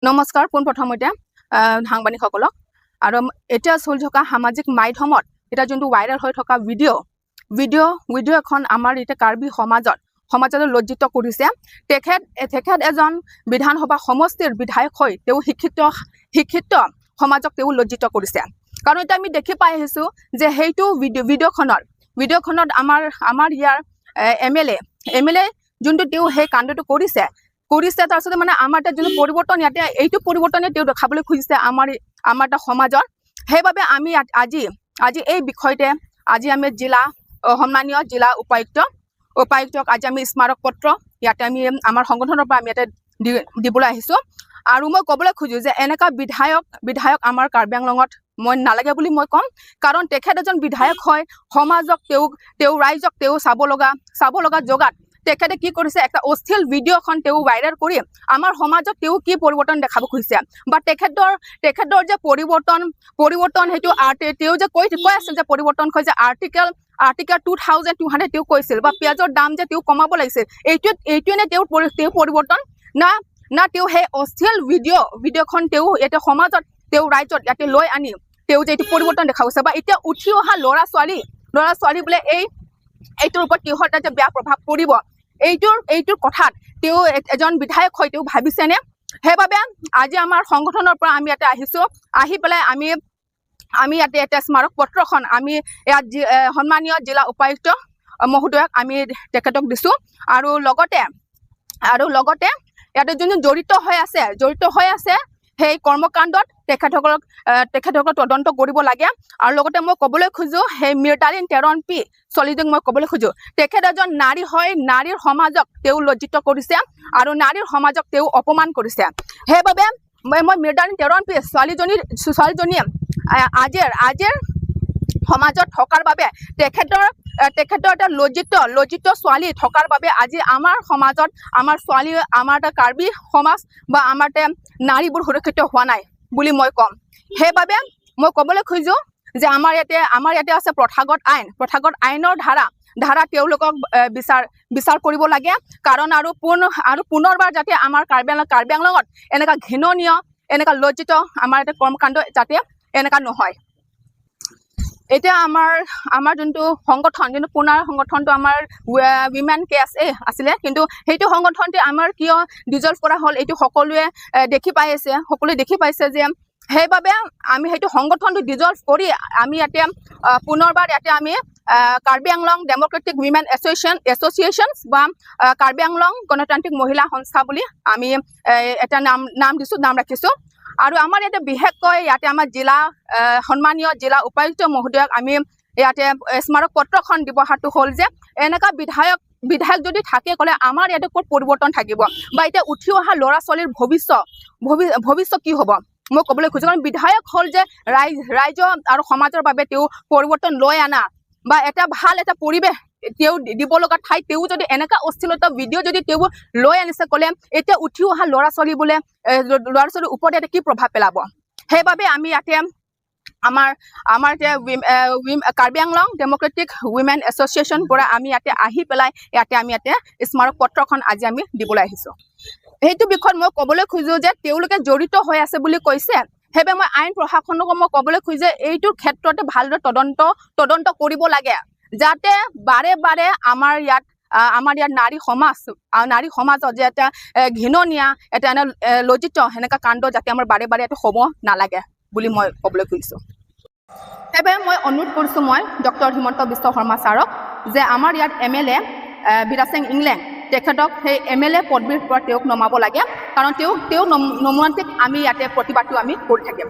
নমস্কাৰ। পোনপ্ৰথমতে সাংবাদিকসকলক আৰু এতিয়া চলি থকা সামাজিক মাধ্যমত এতিয়া যোনটো ভাইৰেল হৈ থকা ভিডিঅ' ভিডিঅ' ভিডিঅ' এখন আমাৰ এতিয়া কাৰ্বি সমাজত লজ্জিত কৰিছে। তেখেত এজন বিধানসভা সমষ্টিৰ বিধায়ক হৈ তেওঁ শিক্ষিত সমাজক তেওঁ লজ্জিত কৰিছে। কাৰণ এতিয়া আমি দেখি পাই আহিছোঁ যে সেইটো ভিডিঅ'খনত আমাৰ ইয়াৰ এম এল এ যোনটো তেওঁ সেই কাণ্ডটো কৰিছে। তাৰপিছতে মানে আমাৰ তাত যোনটো পৰিৱৰ্তন, ইয়াতে এইটো পৰিৱৰ্তনে তেওঁ দেখাবলৈ খুজিছে আমাৰ এটা সমাজৰ। সেইবাবে আমি ইয়াত আজি এই বিষয়তে আজি আমি সন্মানীয় জিলা উপায়ুক্তক আজি আমি স্মাৰক পত্ৰ ইয়াতে আমি আমাৰ সংগঠনৰ পৰা আমি ইয়াতে দিবলৈ আহিছোঁ। আৰু মই ক'বলৈ খোজোঁ যে এনেকুৱা বিধায়ক আমাৰ কাৰ্বি আংলঙত মই নালাগে বুলি মই ক'ম। কাৰণ তেখেত এজন বিধায়ক হয়, সমাজক তেওঁ ৰাইজক তেওঁ চাব লগা জেগাত তেখেতে কি কৰিছে? এটা অশ্লীল ভিডিঅ'খন তেওঁ ভাইৰেল কৰি আমাৰ সমাজত তেওঁ কি পৰিৱৰ্তন দেখাব খুজিছে? বা তেখেতৰ যে পৰিৱৰ্তন সেইটো তেওঁ যে কৈ আছিল যে পৰিৱৰ্তন কয় যে আৰ্টিকেল 2200 তেওঁ কৈছিল বা পিঁয়াজৰ দাম যে তেওঁ কমাব লাগিছিল, এইটোৱে নে তেওঁ পৰিৱৰ্তন না তেওঁ সেই অশ্লীল ভিডিঅ'খন তেওঁ ইয়াতে সমাজত, তেওঁ ৰাইজত ইয়াতে লৈ আনি তেওঁ যে এইটো পৰিৱৰ্তন দেখা গৈছে? বা এতিয়া উঠি অহা ল'ৰা ছোৱালী বোলে এইটোৰ ওপৰত কিহৰ এটা যে বেয়া প্ৰভাৱ পৰিব, এইটোৰ কথাত তেওঁ এজন বিধায়ক হৈ তেওঁ ভাবিছেনে? সেইবাবে আজি আমাৰ সংগঠনৰ পৰা আমি ইয়াতে আহিছোঁ। আহি পেলাই আমি ইয়াতে এটা স্মাৰক পত্ৰখন আমি ইয়াত সন্মানীয় জিলা উপায়ুক্ত মহোদয়ক আমি তেখেতক দিছোঁ। আৰু লগতে ইয়াতে যোন জড়িত হৈ আছে সেই কৰ্মকাণ্ডত, তেখেতসকলক তদন্ত কৰিব লাগে। আৰু লগতে মই ক'বলৈ খোজোঁ, সেই মিৰ্তালিন টেৰণ পি ছোৱালীজনীক মই ক'বলৈ খোজোঁ, তেখেত এজন নাৰী হয়। নাৰীৰ সমাজক তেওঁ লজ্জিত কৰিছে আৰু নাৰীৰ সমাজক তেওঁ অপমান কৰিছে। সেইবাবে মই মিৰ্তালিন টেৰণ পি ছোৱালীজনীয়ে আজিৰ সমাজত থকাৰ বাবে, তেখেতৰ এটা লজ্জিত ছোৱালী থকাৰ বাবে আজি আমাৰ সমাজত আমাৰ ছোৱালী, আমাৰ এটা কাৰ্বি সমাজ বা আমাৰ এটা নাৰীবোৰ সুৰক্ষিত হোৱা নাই বুলি মই ক'ম। সেইবাবে মই ক'বলৈ খোজোঁ যে আমাৰ ইয়াতে আছে প্ৰথাগত আইন। প্ৰথাগত আইনৰ ধাৰা তেওঁলোকক বিচাৰ কৰিব লাগে। কাৰণ আৰু পুনৰবাৰ যাতে আমাৰ কাৰ্বি আংলঙত এনেকুৱা ঘৃণনীয়, এনেকুৱা লজ্জিত আমাৰ এটা কৰ্মকাণ্ড যাতে এনেকুৱা নহয়। এতিয়া আমাৰ যোনটো সংগঠন, যোনটো পুনৰ সংগঠনটো আমাৰ উইমেন কে এছ এ আছিলে, কিন্তু সেইটো সংগঠনটো আমাৰ কিয় ডিজলভ কৰা হ'ল, এইটো সকলোৱে দেখি পাই আছে। সকলোৱে দেখি পাইছে যে সেইবাবে আমি সেইটো সংগঠনটো ডিজলভ কৰি আমি ইয়াতে পুনৰবাৰ ইয়াতে আমি Karbi Anglong Democratic women association বা কাৰ্বি আংলং গণতান্ত্ৰিক মহিলা সংস্থা বুলি আমি এটা নাম দিছোঁ, নাম ৰাখিছোঁ। আৰু আমাৰ ইয়াতে বিশেষকৈ ইয়াতে আমাৰ সন্মানীয় জিলা উপায়ুক্ত মহোদয়ক আমি ইয়াতে স্মাৰক পত্ৰখন দিব হ'ল যে এনেকুৱা বিধায়ক যদি থাকে ক'লে আমাৰ ইয়াতে ক'ত পৰিৱৰ্তন থাকিব? বা এতিয়া উঠি অহা ল'ৰা ছোৱালীৰ ভৱিষ্য কি হ'ব, মই ক'বলৈ খোজোঁ। কাৰণ বিধায়ক হ'ল যে ৰাইজ আৰু সমাজৰ বাবে তেওঁ পৰিৱৰ্তন লৈ আনা বা এটা ভাল এটা পৰিৱেশ তেওঁ দিব লগা ঠাইত তেওঁ যদি এনেকুৱা অশ্লীলতা ভিডিঅ' যদি তেওঁ লৈ আনিছে ক'লে এতিয়া উঠি অহা ল'ৰা ছোৱালী বোলে ল'ৰা ছোৱালীৰ ওপৰত ইয়াতে কি প্ৰভাৱ পেলাব? সেইবাবে আমি ইয়াতে আমাৰ এতিয়া Karbi Anglong Democratic women association পৰা আমি ইয়াতে আহি পেলাই ইয়াতে আমি ইয়াতে স্মাৰক পত্ৰখন আজি আমি দিবলৈ আহিছোঁ। সেইটো বিষয়ত মই ক'বলৈ খোজোঁ যে তেওঁলোকে জড়িত হৈ আছে বুলি কৈছে। সেইবাবে মই আইন প্ৰশাসনকো মই ক'বলৈ খোজোঁ যে এইটোৰ ক্ষেত্ৰতে ভালদৰে তদন্ত কৰিব লাগে, যাতে বাৰে বাৰে আমাৰ ইয়াত নাৰী সমাজত যে এটা ঘৃণনীয়া, এটা এনে লজ্জিত সেনেকুৱা কাণ্ড যাতে আমাৰ বাৰে বাৰে এইটো হ'ব নালাগে বুলি মই ক'বলৈ খুজিছোঁ। সেইবাবে মই অনুৰোধ কৰিছোঁ মই ডক্টৰ হিমন্ত বিশ্ব শৰ্মা ছাৰক যে আমাৰ ইয়াত এম এল এ বিৰাচেং ইংলেং, তেখেতক সেই এম এল এ পদবীৰ পৰা তেওঁক নমাব লাগে। কাৰণ তেওঁ নমোৱাতে আমি ইয়াতে প্ৰতিবাদটো আমি কৰি থাকিম।